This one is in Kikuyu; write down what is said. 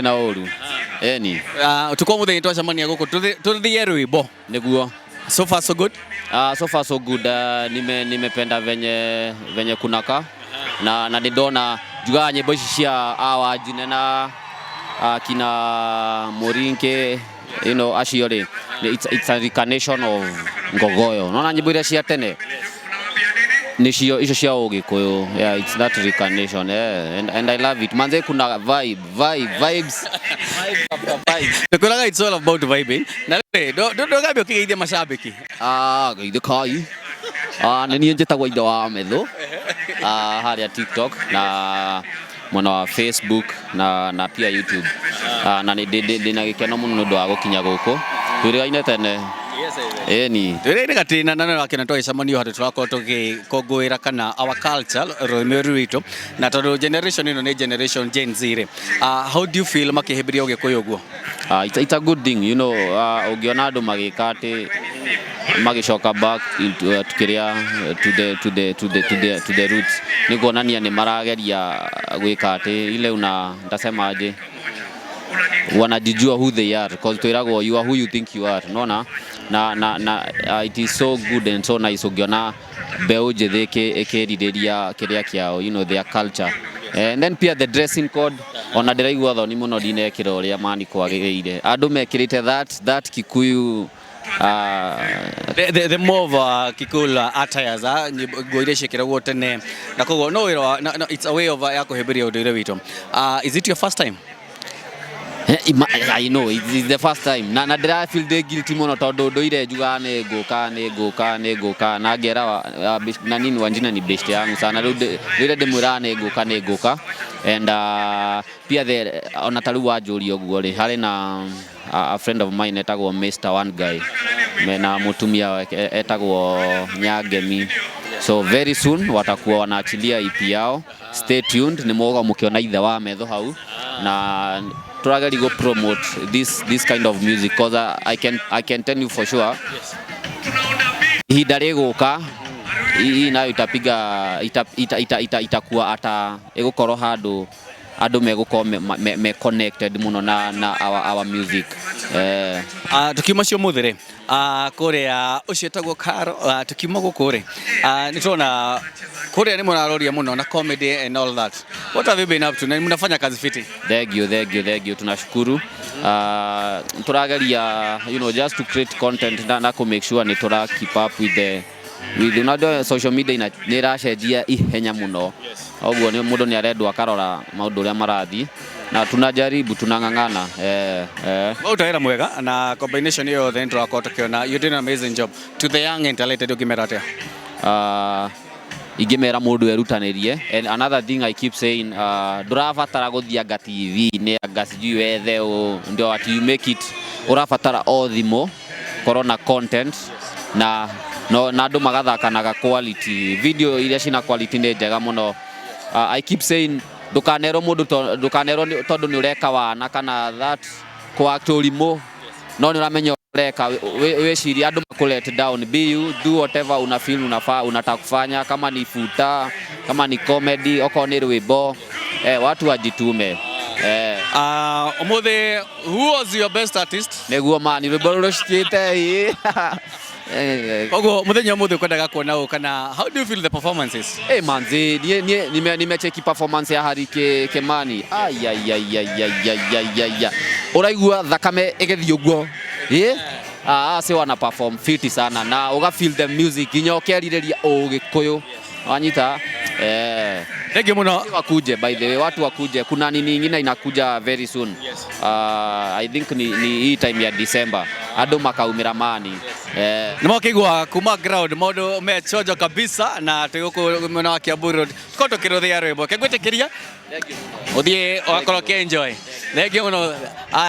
Na ũru eni. Tukwa muthenya twacemania guku tuthie rwimbo. Nĩguo. So far so good. So far so good. Nimependa venye kunaka na nĩ ndona njugaga nyĩmbo ici cia Awanjine na kina Mũrinke, acio rĩ, it's a reincarnation of Ngogoyo. Nona nyĩmbo iria cia tene nicio icio cia Ũgĩkũyũ. Yeah, it's that reincarnation, yeah. And I love it, manze. Kuna vibe, vibe, vibes, vibe after vibe. Tukwiraga it's all about vibing. Na rĩ, ndũgambia ũkĩgeithia macambĩki. Ah, geithĩkai. Ah, nĩ niĩ njĩtagwo Ithe wa Methu. Ah, harĩa TikTok na mwena wa Facebook na pia YouTube. Ah, na nĩ ndĩ na gĩkeno mũno nĩ ũndũ wa gũkinya gũkũ. Twĩrĩgaine tene. Ĩni. Twĩrĩire gatĩna na nĩ wakena twagĩcemanio handũ tũrakorwo tũgĩkũngũĩra kana our culture, rũrĩmĩ rũrũ rwitũ, na tondũ generation ĩno nĩ generation Gen Z rĩ, how do you feel makĩhĩmbĩria Ũgĩkũyũ ũguo? It's a good thing, ũngĩona andũ magĩka atĩ magĩcoka back into kĩrĩa to the roots, nĩ kuonania nĩ marageria gwĩka atĩ ile una ntasema aje, wanajijua who they are, cause twĩragwo you are who you think you are, nona na it is so good and so nice ũngĩona mbeũ njĩthĩ ĩkĩrirĩria kĩrĩa kĩao, their culture. And then pia the dressing code, ona ndĩraigua thoni mũno ndinekĩra ũrĩa mani kwagĩrĩire, andũ mekĩrĩte that Kikuyu The more of Kikuyu attires, nguo iria ciĩkĩragwo tene, na koguo no wĩra wa no, it's a way of ya kũhĩmbĩria ũndũire witũ. Is it your first time? I know it's the first time na ndĩra feel ndĩ guilty mũno tondũ ndũire njugaga nĩ ngũka, nĩ ngũka, nĩ ngũka, na ngera na nini Wanjina ni best yangu sana. Rĩu ndũire ndĩmwĩraga nĩ ngũka, nĩ ngũka, and pia the ona ta rĩu wanjũria ũguo rĩ, harĩ na a friend of mine etagwo Mr One Guy mena mũtumia wake etagwo Nyangemi, so very soon watakuwa wanaachilia EP yao. Stay tuned, nĩ mũgũka mũkĩona Ithe wa Metho hau, na tũrageria go promote this kind of music, cause I can tell you for sure ihinda rĩgũka hii nayo itapiga itakuwa ata ĩgũkorwo handũ andũ megũkorwo me connected mũno na our music. Tukiuma cio mũthĩ rĩ, kũrĩa ũcio etagwo Karo, tukiuma gũkũ rĩ, nĩ tuona kũrĩa nĩ mũraroria mũno na comedy and all that. What have you been up to? Na mnafanya kazi fiti. Thank you, thank you, thank you. Tunashukuru. Turageria just to create content na ku make sure ni tura keep up with unajua social media ina nĩ ĩracenjia ihenya mũno, ũguo nĩ mũndũ nĩ arendwo akarora maũndũ ũrĩa marathiĩ, na tunajaribu, tunang'ang'ana, eh. Wauta wĩra mwega na combination ĩyo yothe nĩ tũrakorwo tũkĩona you did an amazing job. To the young and talented, ũngĩmera atĩa? Ingĩmera mũndũ erutanĩrie, and another thing I keep saying, ndũrabatara gũthiĩ anga TV-inĩ, anga sijui wethe ũ ndio ati you make it. Ũrabatara o thimũ, korwo na content na no, na andũ magathakanaga quality video iria cina quality nĩ njega mũno. I keep saying ndũkanerwo mũndũ ndũkanerwo tondũ nĩ ũreka wana kana that kũ ũrimũ, no nĩ ũramenya ũreka wĩcirie andũ makũ let down. Be you, do whatever una feel unafaa, unataka kufanya, kama ni futa, kama ni comedy, okorwo nĩ rwĩmbo, watu wajitume. Ũmũthĩ who was your best artist? Nĩguo mani rwĩmbo rũrũcikĩte ĩ. Koguo mũthenya ũmũthĩ ũkwendaga kuona ũ kana how do you feel the performances? Hey, manzi, nie nimecheki performance ya Harry Kimani. Ai ai ai ai ai ai ai ai ai. Ũraigua thakame ĩgĩthiĩ ũguo. Ĩ? Ah, si wana perform fiti sana na uga feel the music nginya ũkerirĩria Ũgĩkũyũ. Wanyita? Eh. Thank you mũno. Wakuje, by the way, watu wakuje. Kuna nini ingine inakuja very soon. I think ni hii time ya December. Andũ makaumĩra mani. Eh. Nĩ makĩigua kuma ground maũndũ me chonjo kabisa, na twĩ gũkũ mwena wa Kiambu Road tukorwo tũkĩrũthia rwĩmbo kengwĩtĩkĩria ũthiĩ ũgakorwo ũkĩ enjoy. Thank you mũno.